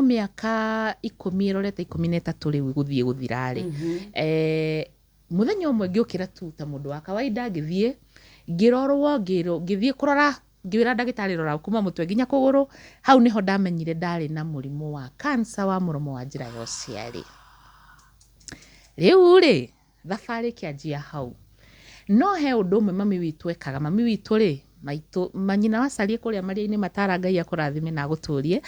Mĩaka 10 ĩrorete 13 rĩu gũthiĩ gũthira rĩ, mũthenya ũmwe ngĩũkĩra tu ta mũndũ wa kawaida, ngĩthiĩ ngĩrorwo, ngĩthiĩ kũrora, ngĩwĩra ndagĩtarĩ, "Rora kuma mũtwe nginya kũgũrũ." Hau nĩho ndamenyire ndarĩ na mũrimũ wa cancer wa mũromo wa njĩra ya ũciari. Rĩu rĩ, thabarĩ ĩkĩanjia hau. No he ũndũ ũmwe mami witũ ekaga. Mami witũ rĩ, maitũ manyina wa Carie kũrĩa maria-inĩ matara, Ngai akũrathime na agũtũrie,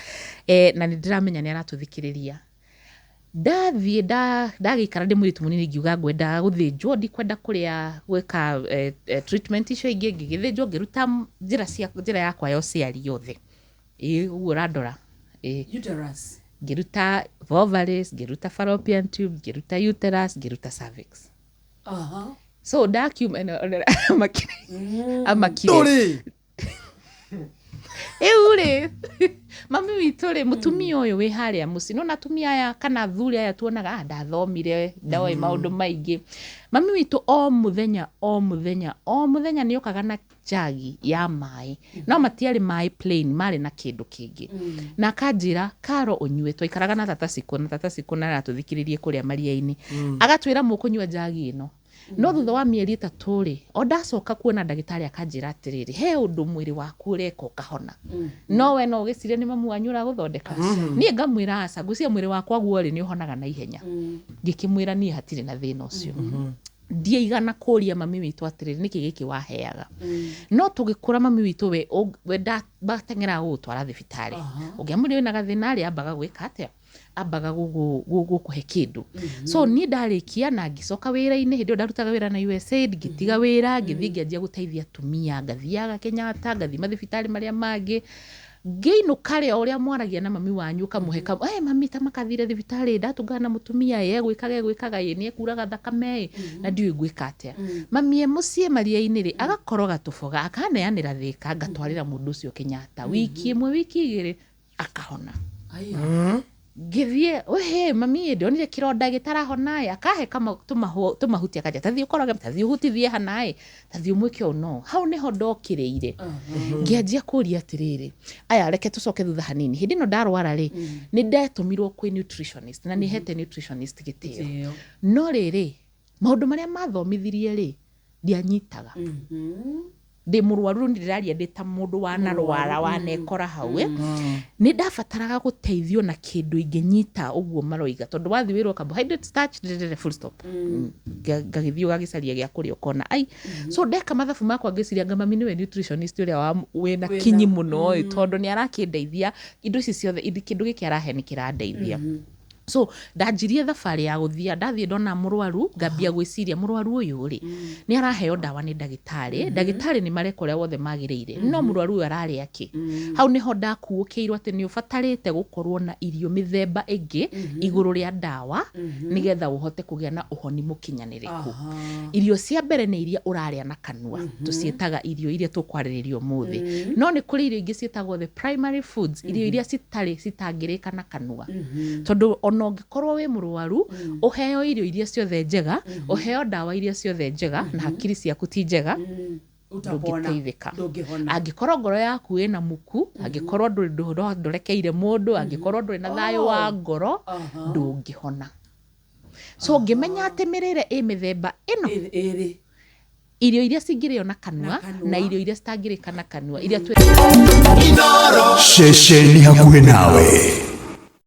na nĩ ndĩramenya nĩ aratũthikĩrĩria. Ndathiĩ ndagĩikara ndĩ mũirĩtu mũnini, ngiuga ngwenda gũthĩnjwo, ndikwenda kũrĩa gwĩka treatment icio ingĩ. Ngĩgĩthĩnjwo, ngĩruta njĩra cia njĩra yakwa ya ũciari yothe, ĩĩ, ũguo ũrandora, ĩĩ. Uterus. Ngĩruta ovaries, ngĩruta fallopian tube, ngĩruta uterus, ngĩruta cervix. So ndakiuma ĩno amakire, amakire. Ndũrĩ. Rĩu rĩ, mami witũ rĩ, mũtumia ũyũ wĩ harĩa mũciĩ, nona atumia aya kana athuri aya tuonaga, "Ah, ndathomire, ndoĩ maũndũ maingĩ." Mami witũ o mũthenya, o mũthenya, o mũthenya nĩ okaga na njagi ya maĩ, no matiarĩ maĩ plain, marĩ na kĩndũ kĩngĩ, na akanjĩra, "Karo, ũnyue." Twaikaraga na tata Cikũ, na tata Cikũ na aratũthikĩrĩrie kũrĩa maria-inĩ, agatwĩra, "Mũkũnyua njagi ĩno." No thutha wa mĩeri 3 rĩ, o ndacoka kuona ndagĩtarĩ, akanjĩra atĩrĩrĩ, "He ũndũ mwĩrĩ waku ũreka ũkahona, no we no ũgĩcirie nĩ mamu wanyu ũragũthondeka." Niĩ ngamwĩra, "Aca, ngwĩciria mwĩrĩ wakwa guo rĩ, nĩ ũhonaga na ihenya." Ngĩkĩmwĩra niĩ hatirĩ na thĩna ũcio. Ndiaigana kũria mami witũ atĩrĩrĩ, "Nĩkĩ gĩkĩ waheaga?" No tũgĩkũra, mami witũ we bateng'eraga gũgũtwara thibitarĩ. Ũngĩamwĩrire wĩna gathĩna rĩ, ambaga gwĩka atĩa? Ambaga gũkũhe kĩndũ. So niĩ ndarĩkia na ngĩcoka wĩra-inĩ, hĩndĩ ĩyo ndarutaga wĩra na USAID, ngĩtiga wĩra, ngĩthiĩ ngĩanjia gũteithia atumia, ngathiaga Kenyatta, ngathiĩ mathibitarĩ marĩa mangĩ. Ngĩinũka rĩ, o ũrĩa mwaragia na mami wanyu, ũkamũhe ka, "Hey, mami, ta makathire thibitarĩ, ndatũngana na mũtumia ĩ, egwĩkaga egwĩkaga ĩ, nĩ ekuraga thakame ĩ, na ndiũĩ ngwĩka atĩa." Mami e mũciĩ maria-inĩ rĩ, agakoroga tũboga, akaneanĩra Thĩka, ngatwarĩra mũndũ ũcio Kenyatta, wiki ĩmwe, wiki 2, akahona. Aya. Ngĩthiĩ, "Wĩhĩ mami, ndonire kĩronda gĩtarahona ĩ," akahe tũmahuti, akanja, "Tathiĩ ũkoroge, tathiĩ ũhutithie hana ĩ, tathiĩ ũmwĩke ũũ." No hau nĩho ndokĩrĩire, ngĩanjia kũria atĩrĩrĩ, aya, reke tũcoke thutha hanini. Hĩndĩ ĩno ndarwara rĩ, nĩ ndetũmirwo kwĩ nutritionist, na nĩ hete nutritionist gĩtĩo. Gĩtĩo. No rĩrĩ, maũndũ marĩa mathomithirie rĩ, ndianyitaga. Ndĩ mũrwaru rĩu, ndĩraria ndĩ ta mũndũ wanarwara, wanekora hau ĩ. Nĩ ndabataraga gũteithio na kĩndũ ingĩnyita ũguo maroiga, tondũ wathiĩ wĩrwo carbohydrate, starch, dedede, full stop. Ngagĩthiĩ ũgagĩcaria gĩa kũrĩa, ũkona ai. So ndeka mathabu makwa, ngĩciria anga mami nĩwe nutritionist ũrĩa wa wĩna kinyi mũno ĩ, tondũ nĩ arakĩndeithia indo ici ciothe, kĩndũ gĩkĩ arahe nĩ kĩrandeithia. So ndanjirie thabarĩ ya gũthia, ndathiĩ ndona mũrwaru, ngambia gwĩciria, mũrwaru ũyũ rĩ, nĩ araheo ndawa nĩ ndagĩtarĩ, ndagĩtarĩ nĩ mareka ũrĩa wothe magĩrĩire, no mũrwaru ũyũ ararĩa kĩ? Hau nĩho ndakuũkĩirwo atĩ nĩ ũbatarĩte gũkorwo na irio mĩthemba ĩngĩ igũrũ rĩa ndawa, nĩgetha ũhote kũgĩa na ũhoni mũkinyanĩrĩku. Irio cia mbere nĩ iria ũrarĩa na kanua, tũciĩtaga irio iria tũkwarĩrĩria ũmũthĩ. No nĩ kũrĩ irio ingĩ ciĩtagwo the primary foods, irio iria citarĩ citangĩrĩka na kanua, tondũ ona ũngĩkorwo wĩ mũrwaru, ũheo irio iria ciothe njega, ũheo ndawa iria ciothe njega, na hakiri ciaku ti njega, Utapona. ndũngĩteithĩka. Ndũngĩhona. Angĩkorwo ngoro yaku ĩna muku, angĩkorwo ndũrekeire mũndũ, angĩkorwo ndũrĩ na thayũ wa ngoro, ndũngĩhona. So ngĩmenya atĩ mĩrĩre ĩ mĩthemba ĩno Ĩrĩ. irio iria cingĩrĩo na kanua, Na kanua. na irio iria citangĩrĩka na kanua, iria twĩ Ceceni hakuhĩ nawe.